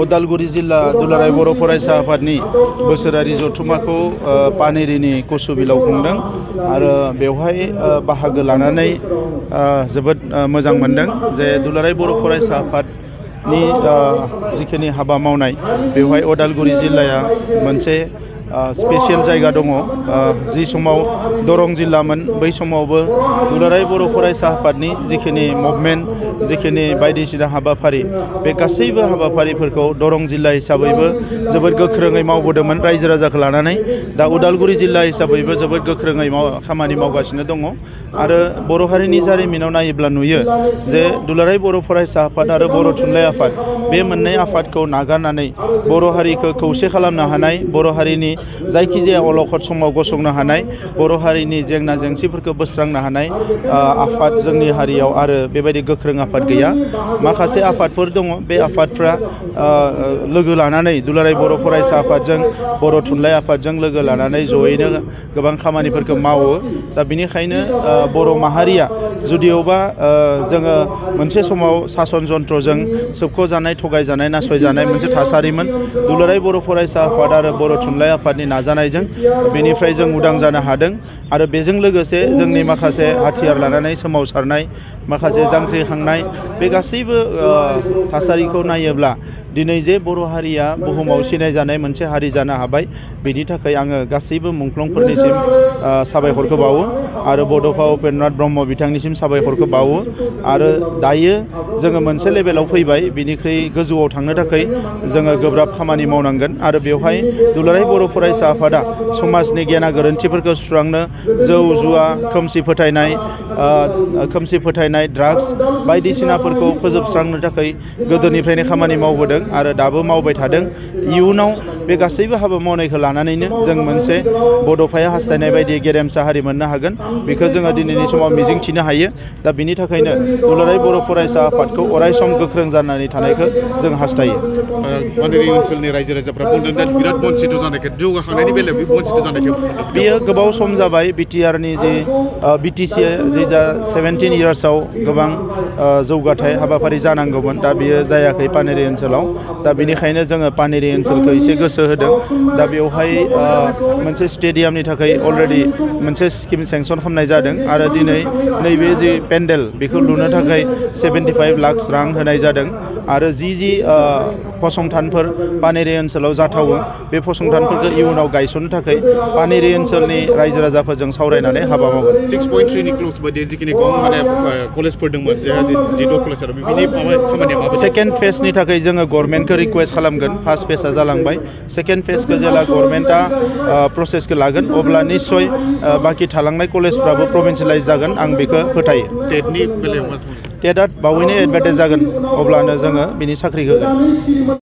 उदालगुरि जिल्ला दुलाराय बर' फरायसा आफादनि बोसोरारि जथुम्माखौ पानेरिनि कसुबिलाव खुंदों आरो बेवहाय बाहागो लानानै जोबोद मोजां मोनदों जे दुलाराय बर' फरायसा आफादनि जिखिनि हाबा मावनाय बेवहाय उदालगुरि जिल्लाया मोनसे स्पेशल जायगा दङ जि समाव दरं जिल्लामोन बै समावबो दुलाराय बर' फरायसा आफादनि जिखिनि मुभमेन्ट जिखिनि बायदिसिना हाबाफारि बे गासैबो हाबाफारिफोरखौ दरं जिल्ला हिसाबैबो जोबोद गोख्रोङै मावबोदोंमोन रायजो राजाखौ लानानै दा उदालगुरि जिल्ला हिसाबैबो जोबोद गोख्रोङै खामानि मावगासिनो दङ आरो बर' हारिनि जारिमिनाव नायोब्ला नुयो जे दुलाराय बर' फरायसा आफाद आरो बर' थुनलाइ आफाद बे मोननै आफादखौ नागारनानै बर' हारिखौ खौसे खालामनो हानाय बर' हारिनि जायखिजाया अलखद समाव गसंनो हानाय बर' हारिनि जेंना जेंसिफोरखौ बोस्रांनो हानाय आफाद जोंनि हारियाव आरो बेबायदि गोख्रों आफाद गैया माखासे आफादफोर दङ बे आफादफ्रा लोगो लानानै दुलाराय बर' फरायसा आफादजों बर' थुनलाइ आफादजों लोगो लानानै जयैनो गोबां खामानिफोरखौ मावो दा बेनिखायनो बर' माहारिया जुदिअबा जोङो मोनसे समाव सासन जन्त्रजों सोबख'जानाय थगायजानाय नासयजानाय मोनसे थासारिमोन दुलाराय बर' फरायसा आफाद आरो बर' थुनलाइ आफादनि नाजानायजों बेनिफ्राय जों उदां जानो हादों आरो बेजों लोगोसे जोंनि माखासे हाथियार लानानै सोमावसारनाय माखासे जांख्रिखांनाय बे गासैबो थासारिखौ नायोब्ला दिनै जे बर' हारिया बुहुमाव सिनायजानाय मोनसे हारि जानो हाबाय बेनि थाखाय आङो गासैबो मुंख्लंफोरनिसिम साबायखरखौ बावो आरो बड'फा उपेन्द्रनाथ ब्रह्म बिथांनिसिम साबायखरखौ बावो आरो दायो जोङो मोनसे लेभेलाव फैबाय बिनिख्रुइ गोजौआव थांनो थाखाय जोङो गोब्राब खामानि मावनांगोन आरो बेवहाय दुलाराय बर' फरायसा आफादा समाजनि गेना गोरोन्थिफोरखौ सुस्रांनो जौ जुवा खोमसि फोथायनाय ड्राग्स बायदिसिनाफोरखौ फोजोबस्रांनो थाखाय गोदोनिफ्रायनो खामानि मावबोदों आरो दाबो मावबाय थादों इयुनाव बे गासैबो हाबा मावनायखौ लानानैनो जों मोनसे बड'फाया हास्थायनाय बायदि गेरेमसा हारि मोननो हागोन बेखौ जोङो दिनैनि समाव मिजिंथिनो हायो दा बिनि थाखायनो दुलाराय बर' फरायसा आफादखौ अरायसम गोख्रों जानानै थानायखौ जों हास्थायो पानेरि ओनसोलनि रायजो राजाफ्रा बुंदों दा बिराद बन्सित जानायखौ जौगाखांनायनि बेलायाव बे बन्सित जानायखौ बेयो गोबाव सम जाबाय बिटिआरनि जे बिटिसि जे जा 17 इयार्सआव गोबां जौगाथाय हाबाफारि जानांगौमोन दा बियो जायाखै पानेरि ओनसोलाव दा बेनिखायनो जोङो पानेरि ओनसोलखौ एसे गोसो होदों दा बेवहाय मोनसे स्टेडियामनि थाखाय अलरेडि मोनसे स्किम सेंसन खालामनाय जादों आरो दिनै नैबे जि पेन्डेल बेखौ लुनो थाखाय 75 लाख रां होनाय जादों आरो जि फसंथानफोर पानेरि ओनसोलाव जाथावो बे फसंथानफोरखौ इयुनाव गायसननो थाखाय पानेरि ओनसोलनि रायजो राजाफोरजों सावरायनानै हाबा मावगोन 6.3 नि क्ल'ज बायदि जिखिनि माने कलेजफोर दंमोन जिद' कलेजफोर बेनि खामानिया माबायदि सेकेन्ड फेजनि थाखाय जोङो गभर्नमेन्टखौ रिकुवेस्ट खालामगोन फार्स्ट फेजआ जालांबाय सेकेन्ड फेजखौ जेला गभर्नमेन्टआ प्रसेसखौ लागोन अब्ला निस्सय बाखि थालांनाय कलेजफ्राबो प्रभिन्सियेलाइज जागोन आं बेखौ फोथायो टेटनि बेलायाव टेटआ बावैनो एडभार्टाइज जागोन अब्लानो जोङो बिनि साख्रिखौ होगोन